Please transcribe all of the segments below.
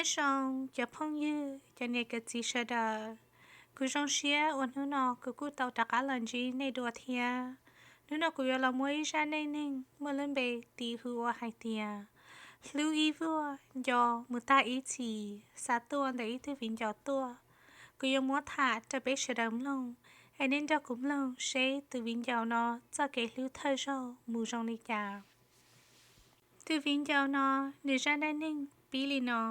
Nyob zoo cov phooj ywg, cov niam cov txiv sawv daws. Kuv zoo siab uas hnub no kuv kuj tau rov qab los ntsib nej dua thiab. Hnub no kuv yuav los muab ib zaj neej neeg muaj lub npe tiv hu ua hais tias hlub ib vuag nco mus tag ib txhis, xa tuaj ntawm ib tug viv ncaus tuaj. Kuv yuav muab tham rau peb sawv daws mloog, es nej nrog kuv mloog seb tus viv ncaus no txoj kev hlub thawj zaug mus zoo li cas. Tus viv ncaus no, nws zaj neej neeg pib li no.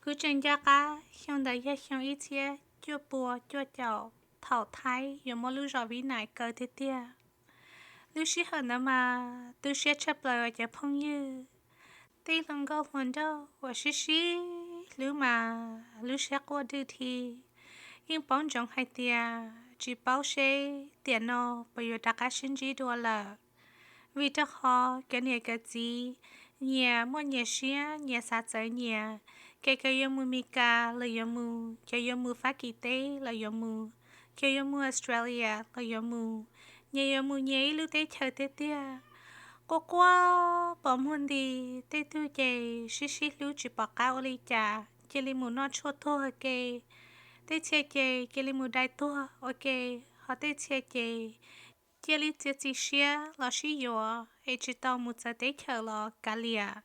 Kuv tseem nco qab xyoo ntawd yog xyoo ib txhiab cuaj pua cuaj caum, thaum Thaib yuav muab lub zos Vib Nais kaw tiag tiag. Lub sij hawm ntawd mas tu siab tshaj plaws cov phooj ywg. Tej hluas nkauj hluas nraug uas sib sib hlub mas lub siab quaj dwj thi, yeej paub ntsoov hais tias tsis paub seb tiam no puas yuav rov qab sib ntsib dua lawm. Vim rau qhov cov niam cov txiv nyias muaj nyias siab, nyias xav txawv nyias, ces cov yuav mus Mes Kas los yuav mus, cov yuav mus Fab Kis teb los yuav mus, cov yuav mus Australia los yuav mus, nyias yuav mus nyias ib lub teb chaws tiag tiag. Quaj quaj pos muag nti, tej tug ces sib sib hlub tsis pom qab ua li cas cia li mus noj tshuaj tuag ua ke, tej txhia ces cia li mus dai tuag ua ke, ho tej txhia ces cia li txiav txim siab los sib yuav es tsis tau mus txawv teb chaws los kav liam.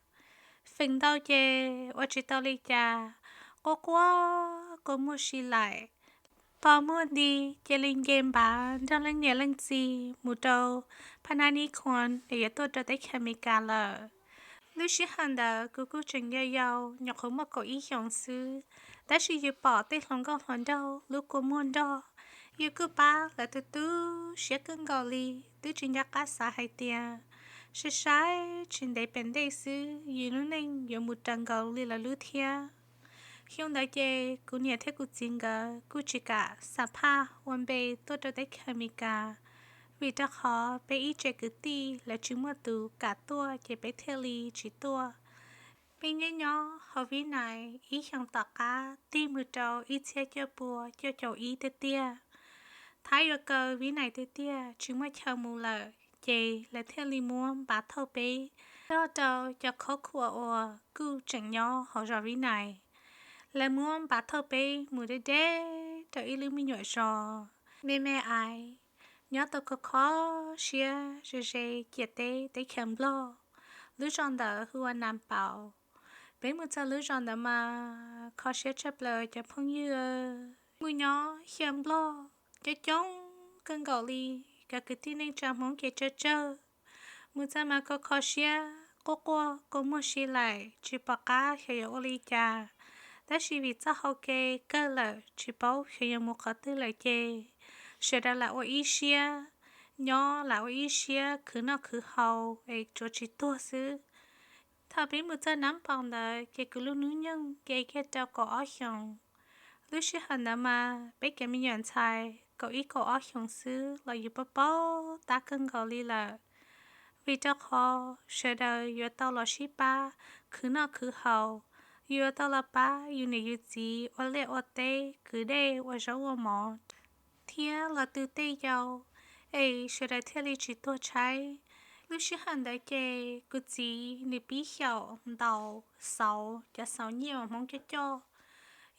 Feem ntau ces ua tsis tau li cas, quaj quaj kua muag si laim, pos muag nti, cia li nce npav nrog leej niam leej txiv mus rau Phab Nab Nib Khuam es yuav tuaj rau teb chaws Amelikas lawm. Lub sij hawm ntawd kuv kuj tseem yau yau, nyuam qhuav muaj kaum ib xyoos xwb, tab sis yus pom tej hluas nkauj hluas nraug lub kua muag nrog, yus kuj pab lawv tu tu siab kawg nkaus li, twb tsis nco qab xav hais tias sai sai tsis ntev pem ntej xwb yus lub neej yuav mus raws nkaus li lawv lub thiab. Xyoo ntawd ces kuv niam thiab kuv txiv nkawd kuj tsis kam xa phaj ua npe tuaj rau teb chaws Amelikas, vim rau qhov peb ib tse kwv tij lawv tsis muaj tus kam tuaj ces peb thiaj li tsis tuaj. Peb nyob nyob hauv Vib Nais ib xyoos tom qab tig mus rau ib txhiab cuaj pua cuaj caum ib tiag tiag. Thaib yuav kaw Vib Nais tiag tiag tsis muaj chaw mus lawm, ces lawv thiaj li muab npav thauj peb nrog rau cov khab khuam uas kuj tseem nyob hauv zos Vib Nais. Lawv muab npav thauj peb mus deb deb rau ib lub me nyuam zos me me aiv, nyob tau kho kho siab ze ze ciam teb teb chaws Nplog. Lub zos ntawd hu ua Nas Paus. Peb mus txog lub zos ntawd mas kho siab tshaj plaws cov phooj ywg. Mus nyob xyaw Nplog coob coob kawg nkaus li, cov kwv tij neej tsa Hmoob kev tsawg tsawg. Mus txog mas kho kho siab, quaj quaj kua muag si laim, tsis pom qab xyov yuav ua li cas. Tab sis vim txoj hau kev kawg lawm tsis paub xyov yuav mus qhov twg lawm ces sawv daws lam ua ib siab, nyob lam ua ib siab khwv noj khwv haus es tsuav tsis tuag xwb. Thaum peb mus txog Nas Paus ntawd ces kuv lub hnub nyoog nce kiag rau kaum ob xyoos. Lub sij hawm ntawd mas peb cov me nyuam ntxhais kaum ib kaum ob xyoos xwb los yus paub paub tab kawg nkaus li lawm. Vim rau qhov sawv daws yuav tau los sib pab khwv noj khwv haus, yuav tau los pab yus niam yus txiv ua liaj ua teb, kwv dej, ua zaub ua mov, thiab los tu tej yau, es sawv daws thiaj li tsis tuag tshaib. Lub sij hawm ntawd ces kuv txiv nws pib xyaum ntaus xauv, cov xauv nyiaj uas Hmoob coj coj.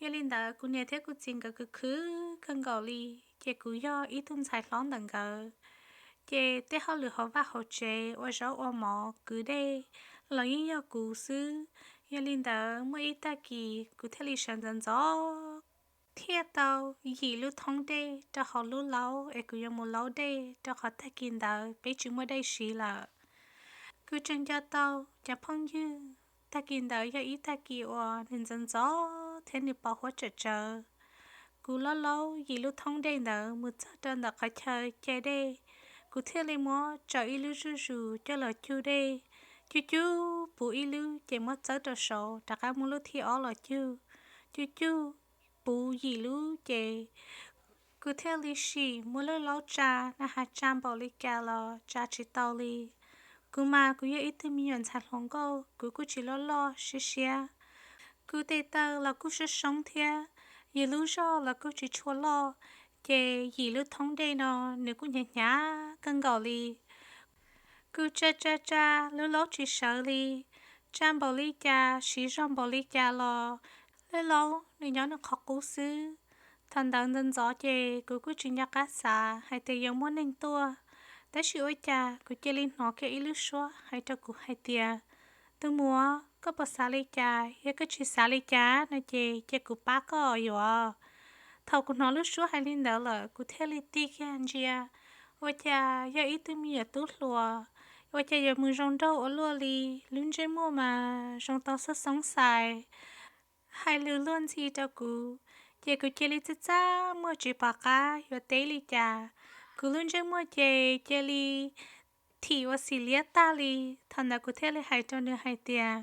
Yog li ntawd kuv niam thiab kuv txiv nkawd khwv khwv kawg nkaus li, ces kuv yog ib tug ntxhais hlob ntawm nkawd. Ces tej hauj lwm hauv vaj hauv tsev, ua zaub ua mov, kwv dej los yeej yog kuv xwb. Yog li ntawd muaj ib tag kis kuv thiaj li sawv ntxov ntxov thiaj tau yim lub thoob dej rau hauv lub laub es kuv yuav mus laub dej, rau qhov tag kis ntawd peb tsis muaj dej siv lawm. Kuv tseem nco tau cov phooj ywg, tag kis ntawd yog ib tag kis uas nws ntxov ntxov thiab nws pos huab tsawm tsawv. Kuv laub laub yim lub thoob dej ntawd mus txog rau ntawm qhov chaw ce dej, kuv thiaj li muab tsaws ib lub zuj zus coj los cug dej. Cug cug puv ib lub ces muab txawb rau saud, rov qab muab lub thib ob los cug. Cug cug puv yim lub ces kuv thiaj li sim muab lub laub tsa, na has tsa npaum li cas los tsa tsis tau li. Kuv mas kuv yog ib tug me nyuam ntxhais hluas nkauj, kuv kuj tsis loj loj siab siab. Kuv tes taw los kuj soob soob thiab, yus lub zog los kuj tsis tshua loj, ces yim lub thoob dej no nws kuj hnyav hnyav kawg nkaus li. Kuv tsa tsa tsa, lub laub tsis sawv li, tsa npaum li cas, siv zog npaum li cas los, lawv laus nws nyob nws qhov qub xwb. Thaum ntawd ntxov ntxov ces kuv kuj tsis nco qab xav hais tias yuav muaj neeg tuaj, tab sis ua cas kuv cia li hnov kiag ib lub suab hais rau kuv hais tias, tus muam, koj puas xav li cas? Yog koj tsis xav li cas no ces cia kuv pab koj yuav. Thaum kuv hnov lub suab hais li ntawd lawm kuv thiaj li tig kiag ntsia, ua cas yog ib tug me nyuam tub hluas, ua cas yuav mus zoo nraug ua luaj li, lub ntsej muag mas zoo tau xoob xoob xais, hais lus luag ntxhi rau kuv, ces kuv cia li txaj txaj muag tsis pom qab yuav teb li cas. Kuv lub ntsej muag ces cia li thim ua xim liab tag li. Thaum ntawd kuv thiaj li hais rau nws hais tias,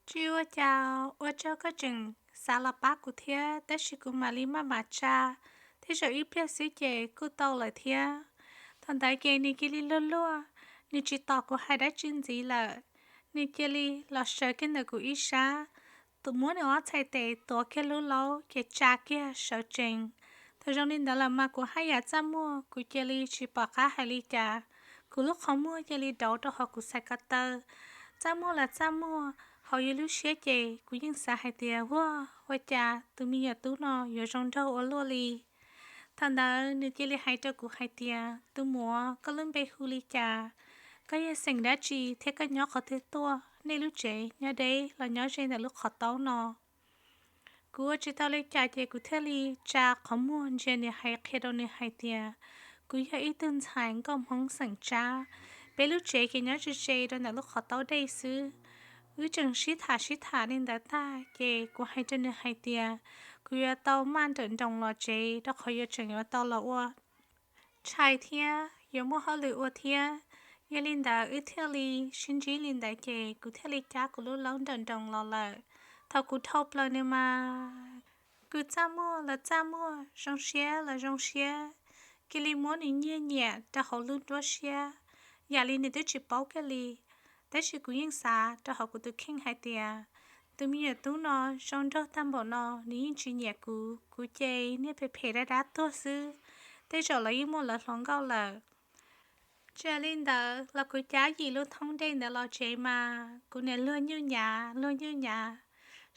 tsis ua cas, ua tsaug koj tseem xav los pab kuv thiab, tab sis kuv mam li maj mam tsa, tej zaum ib pliag xwb ces kuj tau lawm thiab. Thaum ntawd ces nws cia li luag luag, nws tsis tos kuv hais dab tsi ntxiv lawm, nws cia li los sawv kiag ntawm kuv ib sab, muab nws ob txhais tes tuav kiag lub laub ces tsa kiag sawv tsees. Thaum zoo li ntawd lawm mas kuv haj yam txaj muag, kuv cia li tsis pom qab hais li cas. Kuv lub qhov muag cia li dauv rau hauv kuv xais ko taw, txaj muag los txaj muag, hauv yus lub siab ces kuv yeej xav hais tias, ua, ua cas tus me nyuam tub no yuav zoo nraug ua luaj li. Thaum ntawd nws cia li hais rau kuv hais tias, tus muam, koj lub npe hu li cas? Koj yog xeem dab tsi thiab koj nyob qhov twg tuaj? Nej lub tsev nyob deb los nyob ze ntawm lub qhov taub no? Kuv ua tsis tau li cas ces kuv thiaj li tsa qhov muag ntsia nws hais qhia rau nws hais tias, kuv yog ib tug ntxhais nkauj Hmoob xeem Tsab, peb lub tsev ces nyob ze ze rau ntawm lub qhov taub dej xwb. Wb tseem sib tham sib tham li ntawd tag ces kuv hais rau nws hais tias, kuv yuav tau maj nrawm nroos los tsev rau qhov yuav tseem yuav tau los ua tshais thiab yuav muaj hauj lwm ua thiab. Yog li ntawd wb thiaj li sib ntsib li ntawd ces kuv thiaj li cab kuv lub laub nrawm nroos los lawm. Thaum kuv dhau plaws nws mas kuv txaj muag los txaj muag, zoo siab los zoo siab, cia li muab nws nyiag nyiam rau hauv lub nruab siab, yam li nws twb tsis paub kiag li. Tab sis kuv yeej xav rau hauv kuv tus kheej hais tias, tus me nyuam tub no zoo nraug tag npaum no nws yeej tsis nyiam kuv, kuv ces niag phem phem dab dab tuag xwb, tej zaum lawv yeej muaj lawv hluas nkauj lawm. Tsis li ntawd los kuv cab yim lub thoob dej ntawd los tsev mas kuv niam luag nyuj nyav luag nyuj nyav,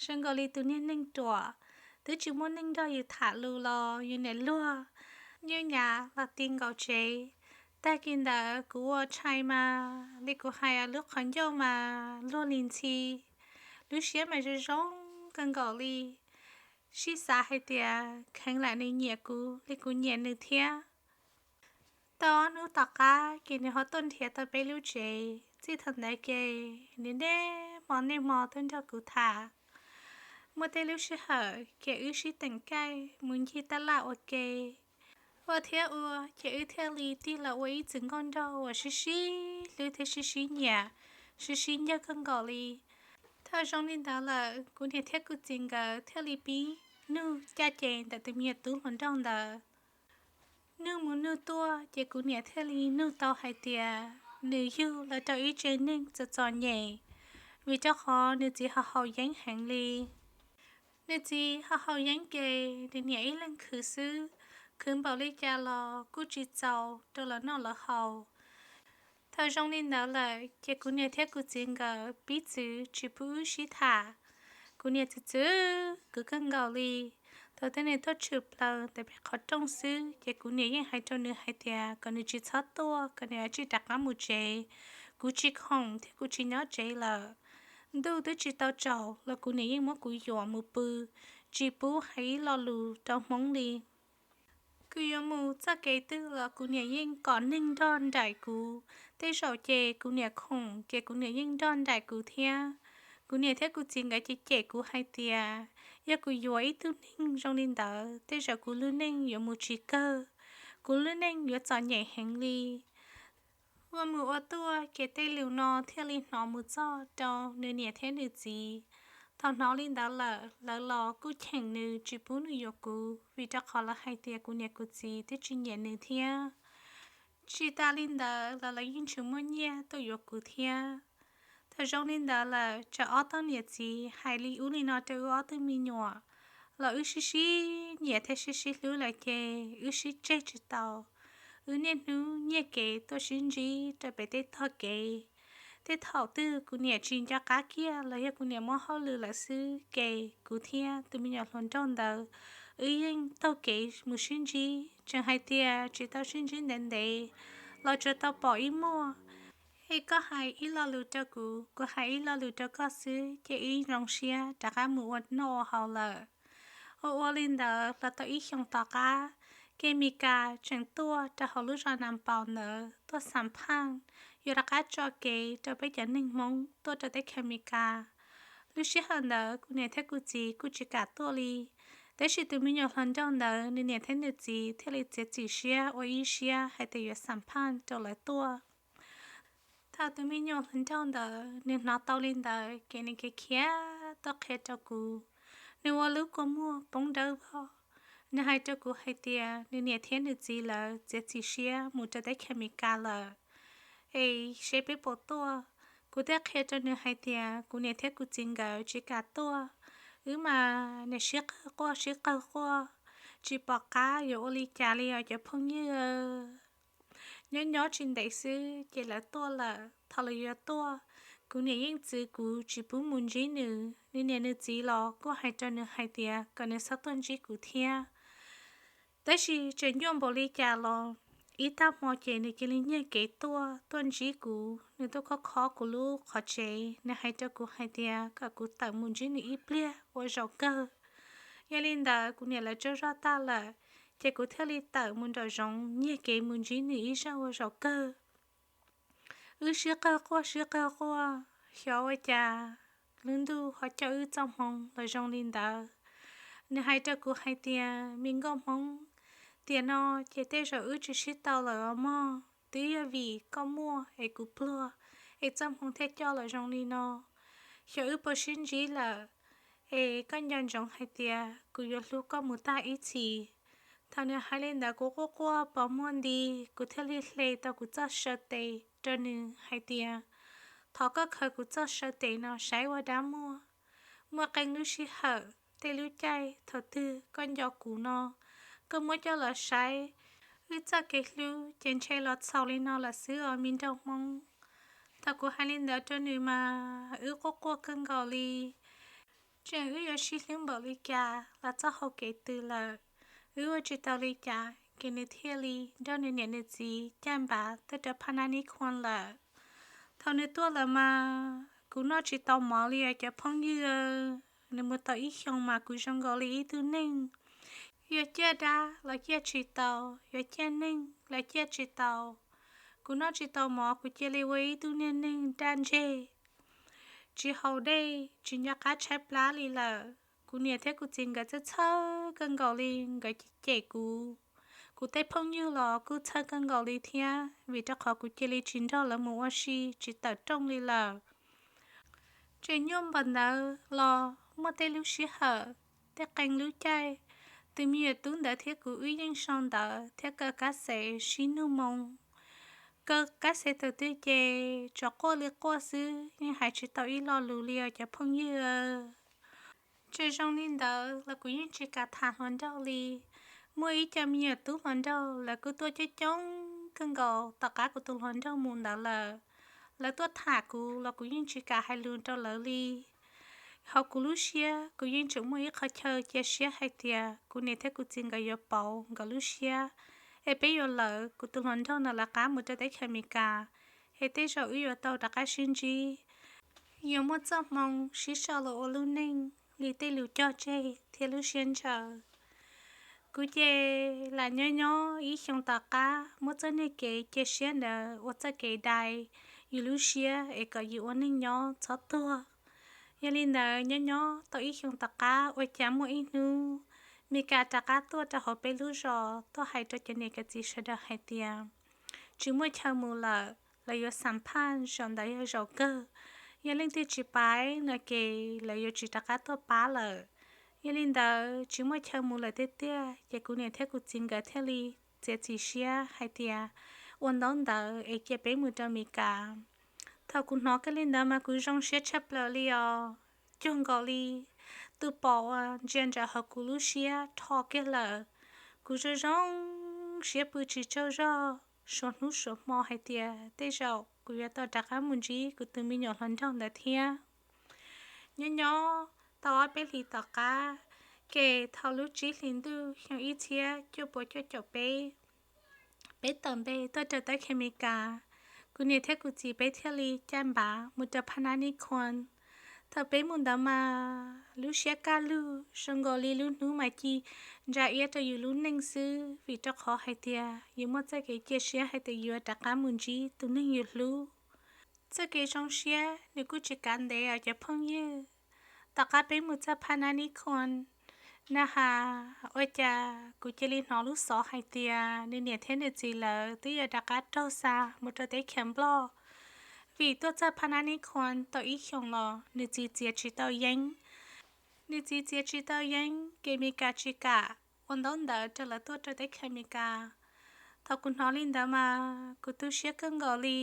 zoo nkaus li tus niag neeg ruam, twb tsis muaj neeg nrog yus tham lus los yus niam luag nyuj nyav los ti nkaus tsev. Tag kis ntawd kuv ua tshais mas li kuv hais, lub qhov ncauj mas luag li ntxhi, lub siab mas zoo zoo kawg nkaus li, sib xav hais tias kheev lam nws nyiam kuv li kuv nyiam nws thiab. Tau ob hnub tom qab ces nws ho tuaj nrhiav tau peb lub tsev. Txij thaum ntawd ces nws niaj hmo niaj hmo tuaj nrog kuv tham. Muaj tej lub sij hawm ces wb sib teem kaij mus ncig taj laj ua ke, ua thiab ua ces wb thiaj li tig los ua ib txwm nkauj nraug uas sib sib hlub thiab sib sib nyiam, sib sib ncawg kawg nkaus li. Thaum zoo li ntawd lawm kuv niam thiab kuv txiv nkawd thiaj li pib nug caj ces ntawm tus me nyuam tub hluas nraug ntawd. Nug mus nug tuaj ces kuv niam thiaj li nug tau hais tias nws yug los rau ib tsev neeg txom txom nyem, vim rau qhov nws txiv ho haus yeeb heev li. Nws txiv ho haus yeeb ces nws niam ib leeg khwv xwb, khwv npaum li cas los kuj tsis txaus rau lawv noj lawv haus. Thaum zoo li ntawd lawm ces kuv niam thiab kuv txiv nkawd pib txwv tsis pub wb sib tham. Kuv niam txwv txwv kuv kawg nkaus li. Thaum twg nws tuaj tshwm plaws ntawm peb qhov rooj xwb ces kuv niam yeej hais rau nws hais tias kom nws tsis txhob tuaj, kom nws cia li rov qab mus tsev. Kuv tsis khoom thiab kuv tsis nyob tsev lawm. Ntuj twb tsis tau tsaus los kuv niam yeej muab kuv yuam mus pw, tsis pub hais ib lo lus rau Hmoob li. Kuv yuav mus txoj kev twg los kuv niam yeej kom neeg nrog nraim kuv. Tej zaum ces kuv niam khoom ces kuv niam yeej nrog nraim kuv thiab. Kuv niam thiab kuv txiv nkawd cem cem kuv hais tias yog kuv yuav ib tug neeg zoo li ntawd tej zaum kuv lub neej yuav mus tsis kawg, kuv lub neej yuav txom nyem heev li. Ua mus ua tuaj ces tej lus no thiaj li hnov mus txog rau nws niam thiab nws txiv. Thaum hnov li ntawd lawm lawv los kuj cheem nws tsis pub nws yuav kuv, vim rau qhov lawv hais tias kuv niam kuv txiv twb tsis nyiam nws thiab. Tsis tas li ntawd los lawv yeej tsis muaj nyiaj tuaj yuav kuv thiab. Thaum zoo li ntawd lawm tsam ob tug niam txiv hais li ub li no rau wb ob tug me nyuam, los wb sib sib nyiam thiab sib sib hlub lawm ces wb sib tseg tsis tau. Wb niaj hnub nyiag kev tuaj sib ntsib rau pem tej tog kev, Tej thaum twg kuv niam tsis nco qab kiag los yog kuv niam muaj hauj lwm lawm xwb ces kuv thiab tus me nyuam hluas nraug ntawd wb yeej taug kev mus sib ntsib, tseem hais tias tsis tau sib ntsib ntev ntev los tsuas tau pom ib muaj. Es koj hais ib lo lus rau kuv, kuv hais ib lo lus rau koj xwb ces wb zoo siab rov qab mus ua noj ua haus lawm. Ua ua li ntawd los tau ib xyoos tom qab, ces Mis Kas tseem tuaj rau hauv lub zos Nas Paus ntawd tuaj xam phaj, yuav rov qab tso kev rau peb cov neeg Hmoob tuaj rau teb chaws Amelikas. Lub sij hawm ntawd kuv niam thiab kuv txiv kuj tsis kam tuaj li, tab sis tus me nyuam hluas nraug ntawd nws niam thiab nws txiv thiaj li txiav txim siab ua ib siab hais tias yuav xam phaj rau lawv tuaj. Thaum tus me nyuam hluas nraug ntawd nws hnov tau li ntawd ces nws khiav khiav tuaj qhia rau kuv. Nws ua lub kua muag poob dawb vog, nws hais rau kuv hais tias nws niam thiab nws txiv lawv txiav txim siab mus rau teb chaws Amelikas lawm, es seb peb puas tuaj. Kuv thiaj qhia rau nws hais tias kuv niam thiab kuv txiv nkawd tsis kam tuaj, wb mas niam sib qawg quaj sib qawg quaj, tsis pom qab yuav ua li cas li os cov phooj ywg. Nyob nyob tsis ntev xwb ces lawv tuaj lawm. Thaum lawv yuav tuaj, kuv niam yeej txwv kuv tsis pub mus ntsib nws. Nws niam nws txiv los kuj hais rau nws hais tias kom nws txhob tuaj ntsib kuv thiab. Tab sis tseem nyuaj npaum li cas los ib tag hmo ces nws cia li nyiag kev tuaj, tuaj ntsib kuv. Nws tuaj khob khob kuv lub qhov tsev, nws hais rau kuv hais tias kom kuv tawm mus ntsib nws ib pliag ua zaum kawg. Yog li ntawd kuv niam lawv tsaug zog tag lawm, ces kuv thiaj li tawm mus nraum zoov nyiag kev mus ntsib nws ib zaug ua zaum kawg. Wb sib qawg quaj sib qawg quaj, xyov ua cas lub ntuj ho coj wb txoj hmoo los zoo li ntawd. Nws hais rau kuv hais tias, me nkauj Hmoob, tiam no ces tej zaum wb tsis sib tau lawm os mog, twb yog vim koj muaj es kuv pluag, es txoj hmoo thiaj coj los zoo li no. Xyov wb puas sib ntsib lawm, es koj nco ntsoov hais tias kuv yuav hlub koj mus tag ib txhis. Thaum nws hais li ntawd kuv quaj quaj pos muag nti, kuv thiaj li hle tau kuv txoj saw tes rau nws hais tias, thov koj khaws kuv txoj saw tes no saib ua dab muaj. Muaj qee lub sij hawm tej lub caij thaum twg koj nco kuv no, koj muab coj los saib, wb txoj kev hlub ces ntshe los txhaum li no lawm xwb os me nraug Hmoob. Thaum kuv hais li ntawd rau nws mas wb quaj quaj kawg nkaus li. Tseem wb yuav sib hlub npaum li cas los txoj hau kev tws lawm, wb ua tsis tau li cas ces nws thiaj li nrog nws niam nws txiv caj npab tuaj rau Phaj Nab Nib Khuam lawm. Thaum nws tuaj lawm mas kuv noj tsis tau mov li os cov phooj ywg. Nws mus tau ib xyoos mas kuv zoo nkaus li ib tug neeg yuav ciaj dab los ciaj tsis tau, yuav ciaj neeg los ciaj tsis tau. Kuv noj tsis tau mov, kuv cia li ua ib tug niag neeg daj ntseg, tsis haus dej, tsis nco qab tshaib plab li lawm. Kuv niam thiab kuv txiv nkawd txhawj txhawj kawg nkaus li, nkawd cem kuv. Kuv tej phooj ywg los kuj txhawj kawg nkaus li thiab, vim rau qhov kuv cia li tsis nrog lawv mus ua si, tsis tawm rooj li lawm. Tseem nyuaj npaum ntawd los muaj tej lub sij hawm, tej qee lub caij, tus me nyuam tub ntawd thiab kuv wb yeej sau ntawv thiab kaw kab xev sib nug moo. Kaw kab xev thaum twg ces tsuas quaj li quaj xwb, yeej hais tsis tau ib lo lus li os cov phooj ywg. Tseem zoo li ntawd los kuv yeej tsis kam tham hluas nraug li. Muaj ib co me nyuam tub hluas nraug lawv kuj tuaj coob coob kawg nkaus tom qab kuv tus hluas nraug mus ntawd lawm. Lawv tuaj tham kuv los kuv yeej tsis kam hais lus rau lawv li. Hauv kuv lub siab kuv yeej tseem muaj ib qhov chaw cia siab hais tias kuv niam thiab kuv txiv nkawd yuav pauv nkawd lub siab, es peb yuav lawv kuv tus hluas nraug ntawd lawv qab mus rau teb chaws Amelikas, es tej zaum wb yuav tau rov qab sib ntsib, yuav muaj txoj hmoo sib sau los ua lub neej li tej lus cog tseg thiab lub siab ntshaw. Kuv ces lam nyob nyob ib xyoos tom qab muab txoj niag kev cia siab ntawd ua txoj kev dai yus lub siab es kom yus ua neej nyob txhob tuag. Yog li ntawd nyob nyob tau ib xyoos tom qab ua cas muaj ib hnub Mis Kas rov qab tuaj rau hauv peb lub zos tuaj hais rau cov niam cov txiv sawv daws hais tias tsis muaj chaw mus lawm, lawv yuav xam phaj zaum ntawd yog zaum kawg. Yog leej twg tsis pab no ces lawv yuav tsis rov qab tuaj pab lawm. Yog li ntawd tsis muaj chaw mus lawm tiag tiag ces kuv niam thiab kuv txiv nkawd thiaj li txiav txim siab hais tias ua ntaub ntawv es cia peb mus rau Mis Kas. Thaum kuv hnov kiag li ntawd mas kuv zoo siab tshaj plaws li os, cuag nkaus li tus pom uas ntsia ntawm hauv kuv lub siab rho kiag lawm. Kuv zoo zoo siab pw tsis tsaug zog, suav hnub suav hmo hais tias tej zaum kuv yuav tau rov qab mus ntsib kuv tus me nyuam hluas nraug ntawd thiab. Nyob nyob tau ob peb hlis tom qab, ces thaum lub tsib hlis ntuj xyoo ib txhiab cuaj puas cuaj caum peb, peb tawm npe tuaj rau teb chaws Amelikas, kuv niam thiab kuv txiv peb thiaj li caj npav mus rau Phab Nab Nib Khuas. Thaum peb mus ntawd mas lub siab kaj lug zoo nkaus li lub hnub mas ci ntsa iab rau yus lub neej xwb, vim rau qhov hais tias yus muaj txoj kev cia siab hais tias yuav rov qab mus ntsib tus neeg yus hlub. Txoj kev zoo siab nws kuj tsis kav ntev os cov phooj ywg. Tom qab peb mus txog Phab Nab Nib Khuas na has, ua cas kuv cia li hnov lub xov hais tias nws niam thiab nws txiv lawv twb yuav rov qab raug xa mus rau teb chaws Nplog, vim tuaj txog Phab Nab Nib Khuas tau ib xyoos los nws txiv txiav tsis tau yeeb. Nws txiv txiav tsis tau yeeb, kev Amelikas tsis kam ua ntaub ntawv rau lawv tuaj rau teb chaws Amelikas. Thaum kuv hnov li ntawd mas kuv tu siab kawg nkaus li.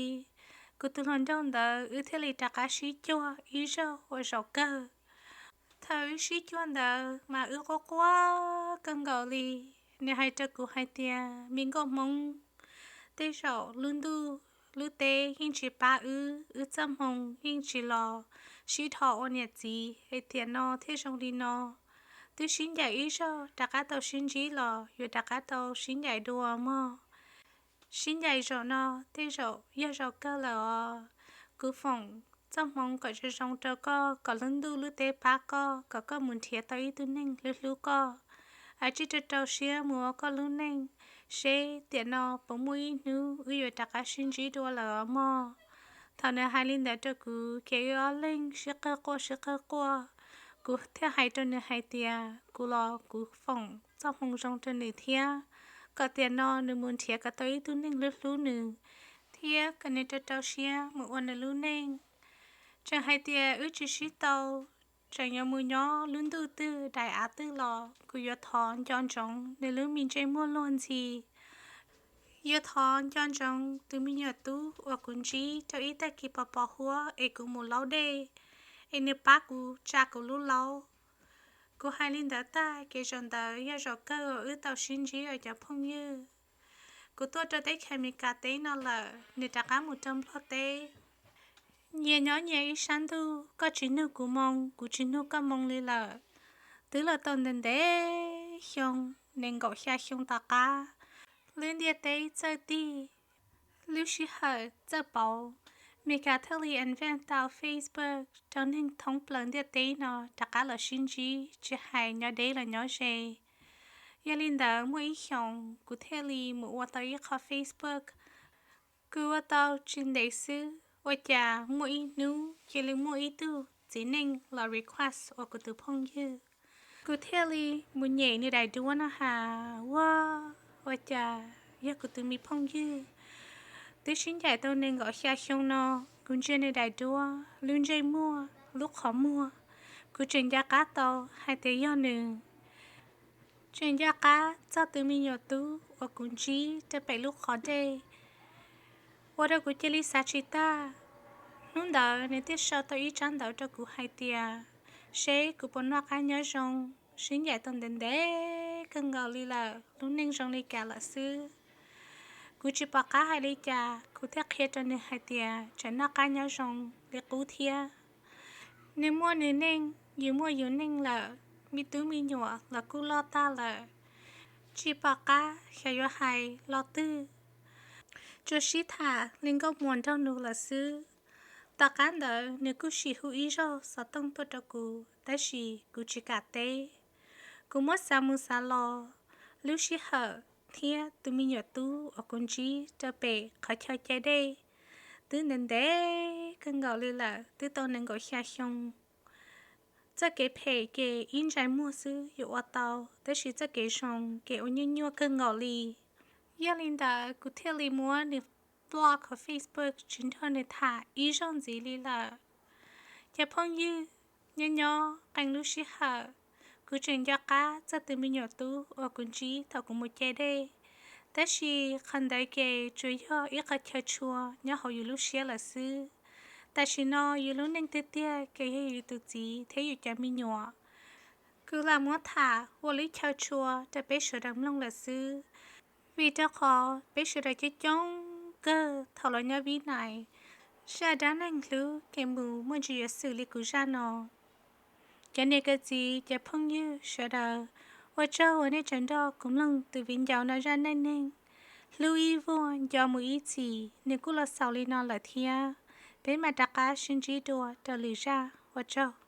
Kuv tus hluas nraug ntawd wb thiaj li rov qab sib cuag ib zaug ua zaum kawg. Thaum wb sib cuag ntawd mas wb quaj quaj kawg nkaus li. Nws hais rau kuv hais tias, me nkauj Hmoob, tej zaum lub ntuj lub teb yeej tsis pab wb, wb txoj hmoo yeej tsis los sib dhos ua niam txiv es tiam no thiaj zoo li no. Twb sib ncaim ib zaug rov qab tau sib ntsib los yuav rov qab tau sib ncaim dua mog. Sib ncaim zaum no tej zaum yog zaum kawg lawm os. Kuv foom txoj hmoo kom zoo zoo rau koj, kom lub ntuj lub teb pab koj, kom koj mus nrhiav tau ib tug neeg hlub hlub koj, ua tsis rau rau siab mus ua koj lub neej, seb tiam no puas muaj ib hnub wb yuav rov qab sib ntsib dua lawm os mog. Thaum nws hais li ntawd rau kuv ces wb ob leeg sib qawg quaj sib qawg quaj. Kuv thiaj hais rau nws hais tias kuv los kuv foom txoj hmoo zoo rau nws thiab, kom tiam no nws mus nrhiav kom tau ib tug neeg hlub hlub nws, thiab kom nws rau rau siab mus ua nws lub neej. Tseem hais tias wb tsis sib tau, tseem yuav mus nyob lub ntuj twg daim av twg los kuv yuav thov nco ntsoov nws lub me ntsej muag luag ntxhi. Yuav thov nco ntsoov tus me nyuam tub uas kuv ntsib rau ib tag kis pos pos huab es kuv mus laub dej, es nws pab kuv tsa kuv lub laub. Kuv hais li ntawd tag ces zaum ntawd yog zaum kawg uas wb tau sib ntsib os cov phooj ywg. Kuv tuaj rau teb chaws Amelikas teb no lawm, nws rov qab mus rau Nplog teb. Nyias nyob nyias ib sab ntuj, koj tsis nug kuv moo, kuv tsis nug koj moo li lawm. Twb los tau ntev ntev xyoo, nees nkaum xya xyoo tom qab, lub ntiaj teb txawj tig, lub sij hawm txawj pauv. Amelikas thiaj li invent tau Facebook rau neeg thoob plaws ntiaj teb no rov qab los sib ntsib, tsis hais nyob deb los nyob ze. Yog li ntawd muaj ib xyoos kuv thiaj li mus ua tau ib qho Facebook. Kuv ua tau tsis ntev xwb, ua cas muaj ib hnub cia li muaj ib tug txiv neej los request ua kuv tus phooj ywg. Kuv thiaj li mus nyem nws daim duab no has, ua, ua cas yog kuv tus me phooj ywg. Twb sib ncaim tau nees nkaum xya xyoo no, kuv ntsia nws daim duab, lub ntsej muag, lub qhov muag, kuv tseem nco qab tau hais tias yog nws. Tseem nco qab txog tus me nyuam tub uas kuv ntsib rau pem lub qhov dej, ua rau kuv cia li xav tsis tag. Hnub ntawd nws thiaj sau tau ib tsab ntawv rau kuv hais tias, seb kuv puas noj qab nyob zoo, sib ncaim tau ntev ntev kawg nkaus li lawm, lub neej zoo li cas lawm xwb. Kuv tsis pom qab hais li cas, kuv thiaj qhia rau nws hais tias tseem noj qab nyob zoo li qub thiab. Nws muaj nws neej, yus muaj yus neej lawm, me tub me nyuam los kuj loj tag lawm, tsis pom qab xyov yuav hais los twg. Tsuas sib tham li nkauj muam nraug nus lawm xwb. Tom qab ntawd nws kuj sim hu ib zaug xov tooj tuaj rau kuv, tab sis kuv tsis kam teb. Kuv muab xav mus xav los, lub sij hawm thiab tus me nyuam tub uas kuv ntsib rau pem qhov chaw cai dej twb ntev ntev kawg nkaus li lawm, twb tau nees nkaum xya xyoo. Txoj kev phem ces ib ntsais muag xwb yuav ua tau, tab sis txoj kev zoo ces ua nyuaj nyuaj kawg nkaus li. Yog li ntawd kuv thiaj li muab nws block hauv Facebook, tsis nrog nws tham ib zaug ntxiv li lawm. Cov phooj ywg, nyob nyob qee lub sij hawm, kuv tseem nco qab txog tus me nyuam tub uas kuv ntsib thaum kuv mus cai dej, tab sis qhov ntawd ces tsuas yog ib qhov chaw tshua nyob hauv yus lub siab lawm xwb. Tam sim no yus lub neej tiag tiag ces yog yus tus txiv thiab yus cov me nyuam. Kuv lam muab tham ua li chaw tshua rau peb sawv daws mloog lawm xwb. Vim rau qhov peb sawv daws coob coob kawg thaum los nyob Vib Nais, zaj dab neeg hlub kev mus muaj ntsis yuav xwm li kuv zaj no. Cov niam kawm txiv cov phooj ywg sawv daws, ua tsaug uas nej tseem nrog kuv mloog tus viv ncaus no zaj neej neeg hlub ib vuag nco mus ib txhis, nws kuj los xaus li no lawm thiab. Peb mam rov qab sib ntsib dua rau lwm zaj, ua tsaug.